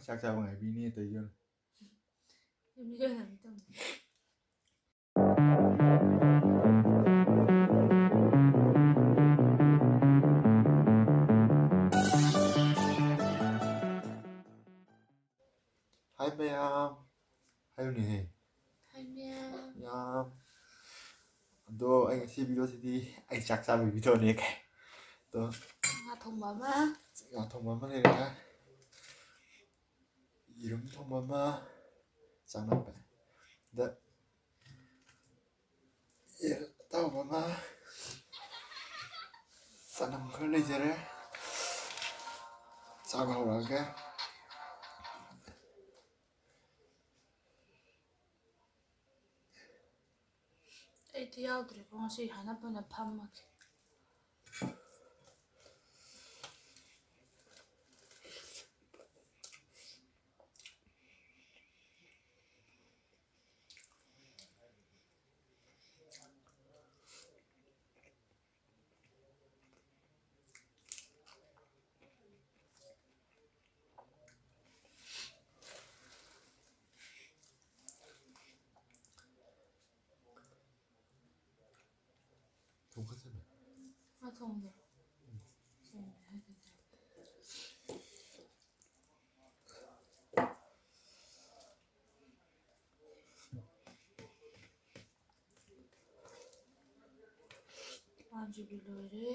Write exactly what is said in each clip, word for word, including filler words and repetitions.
ꯆꯥꯛ ꯆꯥꯕ ꯉꯥꯏꯕꯤꯅꯦ ꯇꯧꯔꯤꯁꯦ꯫ ꯌꯦꯡꯉꯨ꯫ ꯌꯨꯝ ꯂꯣꯏꯅꯕꯤ ꯇꯧꯅꯤ꯫ ꯍꯥꯏ ꯃꯌꯥꯝ꯫ ꯍꯥꯏꯌꯨꯅꯦꯍꯦ꯫ ꯍꯥꯏ ꯃꯌꯥꯝ꯫ ꯌꯥꯝ꯫ ꯑꯗꯣ ꯑꯩ ꯉꯁꯤ ꯚꯤꯗꯤꯑꯣꯁꯤꯗꯤ ꯑꯩ ꯆꯥꯛ ꯆꯥꯕꯒꯤ ꯚꯤꯗꯤꯑꯣꯅꯦ꯫ ꯑꯗꯣ ꯉꯥ ꯊꯣꯡꯕ ꯑꯃ꯫ ꯉꯥ ꯊꯣꯡꯕ ꯑꯃ ꯂꯩꯔꯦ꯫ ꯌꯦꯔꯨꯝ ꯊꯣꯡꯕ ꯑꯃ꯫ ꯆꯥꯛ ꯅꯞꯄꯦ꯫ ꯑꯗ ꯌꯦꯟ ꯑꯇꯥꯎꯕ ꯑꯃ꯫ ꯆꯅꯝ ꯈꯔ ꯂꯩꯖꯔꯦ꯫ ꯆꯥꯕ ꯍꯧꯔꯛꯑꯒꯦ꯫ ꯑꯩꯗꯤ ꯌꯥꯎꯗ꯭ꯔꯦꯀꯣ, ꯉꯁꯤ ꯍꯥꯏꯅ ꯑꯣꯏꯅ ꯐꯝꯃꯒꯦ꯫ ꯊꯣꯡꯒꯠꯁꯅꯨ꯫ ꯃꯥ ꯊꯣꯡꯗꯦ꯫ ꯎꯝ꯫ ꯁꯦꯝꯃꯦ ꯍꯥꯏꯗꯨꯗꯤ꯫ ꯄꯥꯟꯁꯤꯗꯤ ꯂꯣꯏꯔꯦ꯫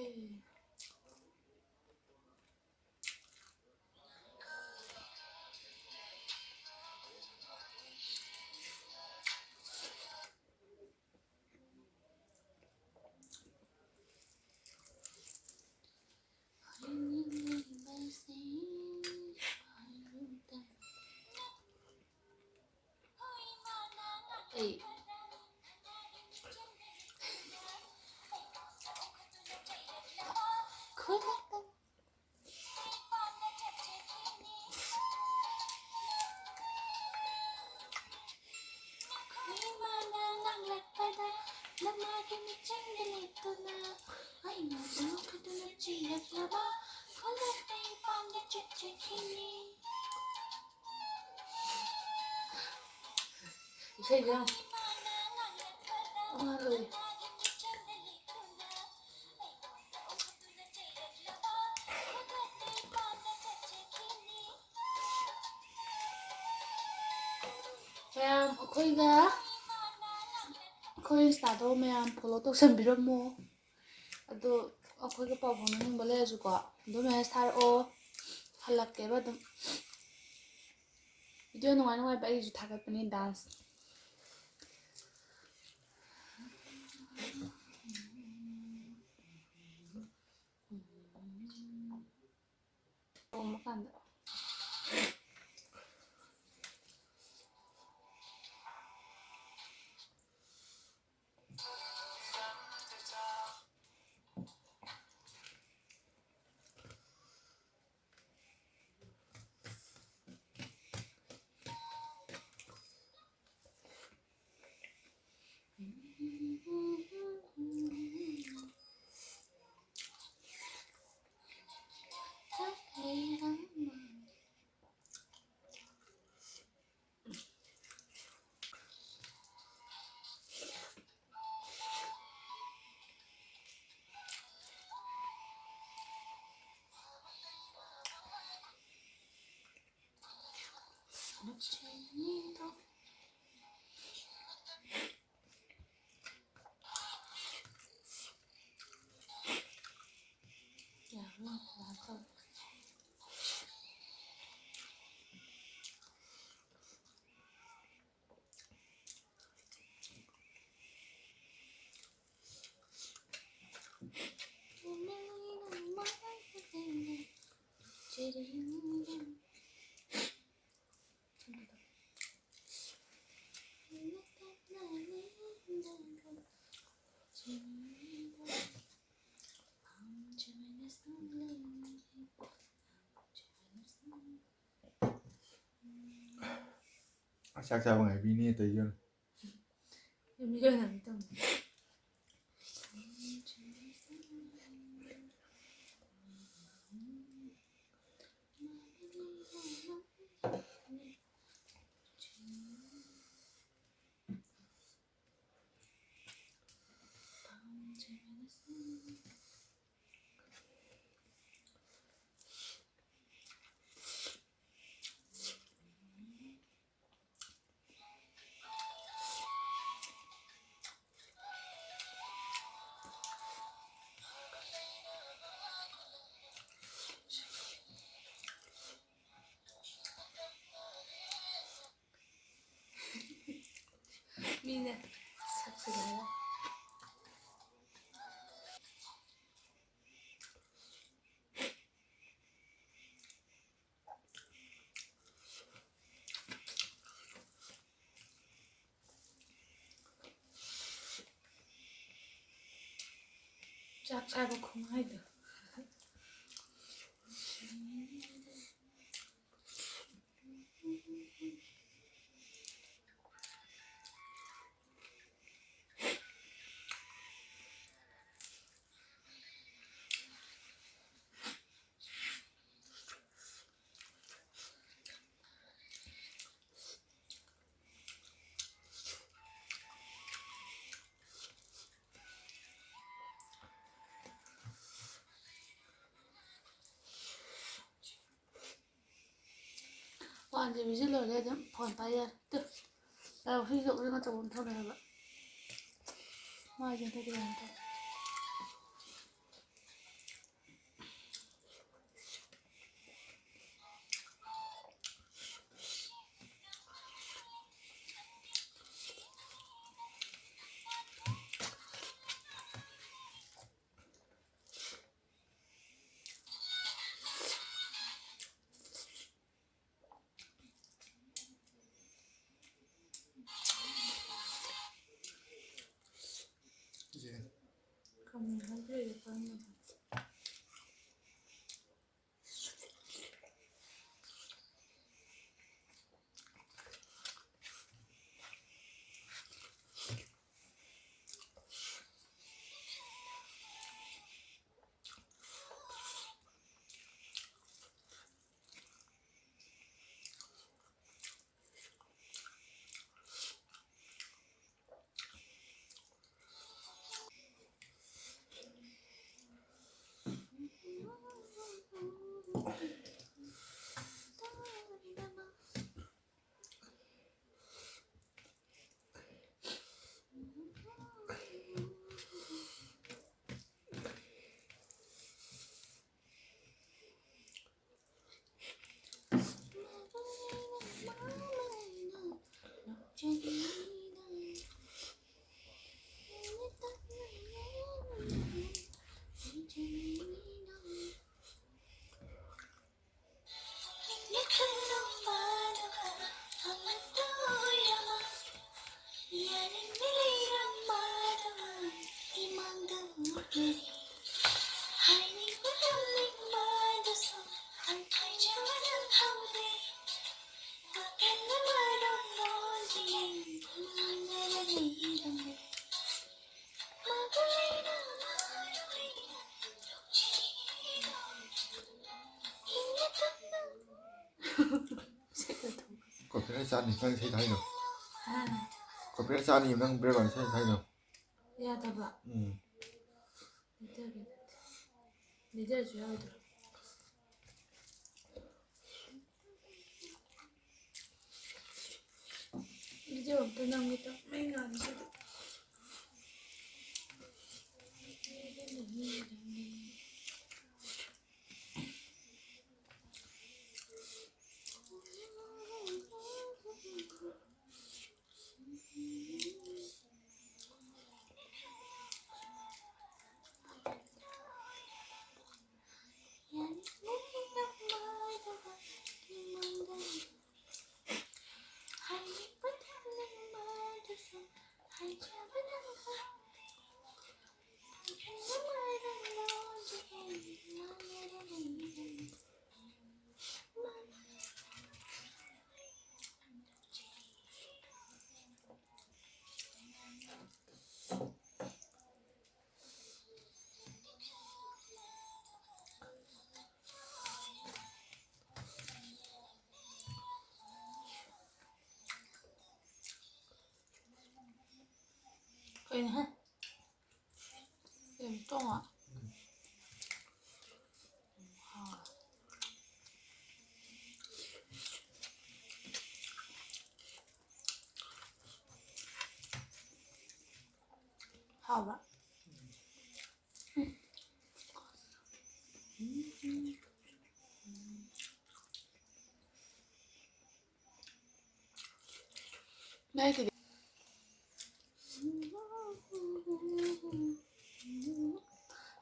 ꯑꯩ ꯈꯨꯗꯛꯇ ꯏꯃꯥꯅ ꯉꯥꯡꯂꯛꯄꯗ ꯅꯃꯥꯒꯤ ꯃꯤꯠꯆꯪꯗ ꯂꯦꯞꯇꯨꯅ ꯑꯩꯅ ꯎꯈꯤꯗꯨꯅ ꯆꯦꯜꯂꯛꯂꯕ ꯈꯨꯗꯛꯇ ꯏꯄꯥꯝꯗ ꯆꯠꯆꯈꯤꯅꯤ꯫ ꯏꯁꯩꯁꯦ ꯌꯥꯝ ꯑꯉꯥꯡ ꯑꯣꯏꯔꯤ꯫ ꯃꯌꯥꯝ ꯑꯩꯈꯣꯏꯒ, ꯑꯩꯈꯣꯏ ꯏꯟꯁꯇꯥꯗꯣ ꯃꯌꯥꯝ ꯐꯣꯂꯣ ꯇꯧꯁꯟꯕꯤꯔꯝꯃꯣ꯫ ꯑꯗꯣ ꯑꯩꯈꯣꯏꯒ ꯄꯥꯎ ꯐꯥꯎꯅꯅꯤꯡꯕ ꯂꯩꯔꯁꯨꯀꯣ, ꯑꯗꯨꯝ ꯃꯦꯁꯦꯖ ꯊꯥꯔꯛꯑꯣ, ꯍꯜꯂꯛꯀꯦꯕ ꯑꯗꯨꯝ꯫ ꯚꯤꯗꯤꯑꯣ ꯅꯨꯡꯉꯥꯏ ꯅꯨꯡꯉꯥꯏꯕ ꯑꯩꯒꯤꯁꯨ ꯊꯥꯒꯠꯄꯅꯦ, ꯗꯥꯟꯁ꯫ ꯊꯣꯡꯕ ꯀꯥꯟꯗ꯫ ꯆꯥꯛ ꯆꯥꯕ ꯉꯥꯏꯕꯤꯅꯦ ꯇꯧꯏꯗꯨꯅ꯫ ꯌꯨꯝ ꯌꯧꯅꯕ ꯇꯧꯅꯤ꯫ ꯃꯤꯅ ꯁꯛꯁꯤꯡꯗꯨꯅ꯫ ꯆꯥꯛ ꯆꯥꯕ ꯈꯨꯅꯨꯡꯉꯥꯏꯗꯣ꯫ ꯋꯥꯟ ꯖꯤ ꯕꯤꯁꯦ ꯂꯣꯏꯔꯦ, ꯑꯗꯨꯝ ꯐꯣꯟ ꯄꯥꯏ ꯌꯥꯔꯦ꯫ ꯇꯨ, ꯍꯨꯏꯒ ꯎꯔꯤꯒ ꯇꯧꯕ ꯑꯃ ꯊꯣꯛꯂꯛꯑꯦꯕ꯫ ꯃꯥꯏꯁꯦ ꯍꯟꯗꯛꯇꯤ ꯀꯩꯅꯣ ꯇꯧꯋꯦ꯫ ꯁꯤꯁꯦ Copyright ꯆꯥꯅꯤ ꯅꯪ ꯏꯁꯩ ꯊꯥꯏꯗꯣ꯫ ꯍꯥ? Copyright ꯆꯥꯅꯤ ꯅꯪ background ꯏꯁꯩ ꯊꯥꯏꯗꯣ꯫ ꯌꯥꯗꯕ꯫ ꯎꯝ꯫ Leader ꯒꯤ ꯅꯠꯇꯦ꯫ Leader ꯁꯨ ꯌꯥꯎꯗ꯭ꯔꯣ? Video ꯑꯝꯇ ꯅꯝꯒꯦ ꯇꯧ꯫ ꯃꯩ ꯉꯥꯟꯗ꯭ꯔꯤꯗ꯫ ꯀꯩꯅꯣ ꯍꯦ? ꯀꯩꯅꯣ ꯇꯣꯡꯉꯣ꯫ ꯍꯥꯎꯕ꯭ꯔꯥ? ꯅꯣꯏꯒꯤꯗꯤ꯫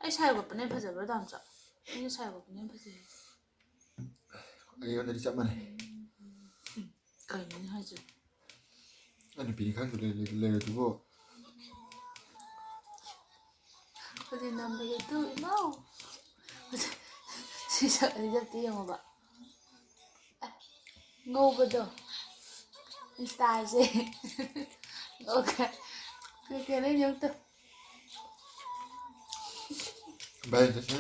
ꯑꯩ ꯁꯥꯏ ꯈꯣꯠꯄꯅ ꯐꯖꯕ꯭ꯔꯥ, ꯗꯥꯝꯆꯥ? ꯑꯩꯅ ꯁꯥꯏ ꯈꯣꯠꯄꯅ ꯐꯖꯩ꯫ ꯑꯩꯉꯣꯟꯗꯗꯤ ꯆꯞ ꯃꯥꯟꯅꯩ꯫ ꯀꯩꯅꯣꯅꯦ ꯍꯥꯏꯁꯦ? ꯑꯩ ꯅꯨꯄꯤꯅꯤ ꯈꯪꯗ꯭ꯔꯦ ꯂꯩꯔꯗꯨꯕꯨ꯫ ꯍꯧꯖꯤꯛ ꯅꯝꯕꯒꯤ ꯇꯨ ꯏꯃꯥꯎ꯫ ꯁꯤ ꯁꯛ ꯑꯅꯤꯁꯦ ꯑꯝꯇ ꯌꯦꯡꯉꯣꯕ꯫ ꯑꯦ, ꯉꯧꯕꯗꯣ꯫ ꯏꯟꯁꯇꯥꯁꯦ꯫ ꯑꯣꯀꯦ꯫ ꯀꯩ ꯀꯩꯅꯣ ꯌꯦꯡꯉꯨ ꯇꯨ꯫ ꯚꯥꯏ ꯆꯠꯁꯦ꯫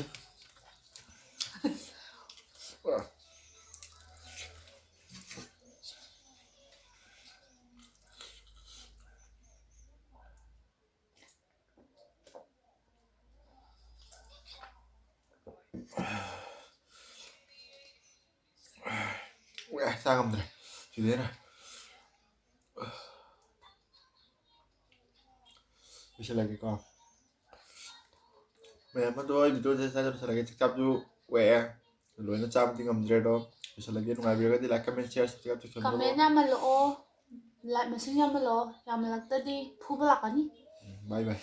ꯎꯏ, ꯆꯥ ꯉꯝꯗ꯭ꯔꯦ꯫ ꯁꯤꯗꯩꯅ ꯂꯣꯏꯁꯤꯜꯂꯒꯦꯀꯣ꯫ ꯃꯌꯥꯝ ꯑꯗꯣ ꯑꯩ ꯚꯤꯗꯤꯑꯣꯁꯦ ꯁ꯭ꯋꯥꯏꯗ ꯂꯣꯏꯁꯤꯜꯂꯒꯦ꯫ ꯆꯥꯛ ꯆꯥꯕꯁꯨ ꯋꯥꯑꯦ꯫ ꯂꯣꯏꯅ ꯆꯥꯕꯗꯤ ꯉꯝꯗ꯭ꯔꯦ ꯑꯗꯣ꯫ ꯂꯣꯏꯁꯤꯜꯂꯒꯦ꯫ ꯅꯨꯡꯉꯥꯏꯕꯤꯔꯒꯗꯤ like, comment, share, subscribe ꯇꯧꯁꯟꯕꯤꯔꯣ꯫ ꯀꯃꯦꯟ ꯌꯥꯝꯍꯜꯂꯛꯑꯣ꯫ ꯂꯥꯏꯛ ꯃꯁꯤꯡ ꯌꯥꯝꯍꯜꯂꯛꯑꯣ꯫ ꯌꯥꯝꯍꯜꯂꯛꯇꯗꯤ ꯐꯨꯕ ꯂꯥꯛꯀꯅꯤ꯫ ꯎꯝ, bye bye꯫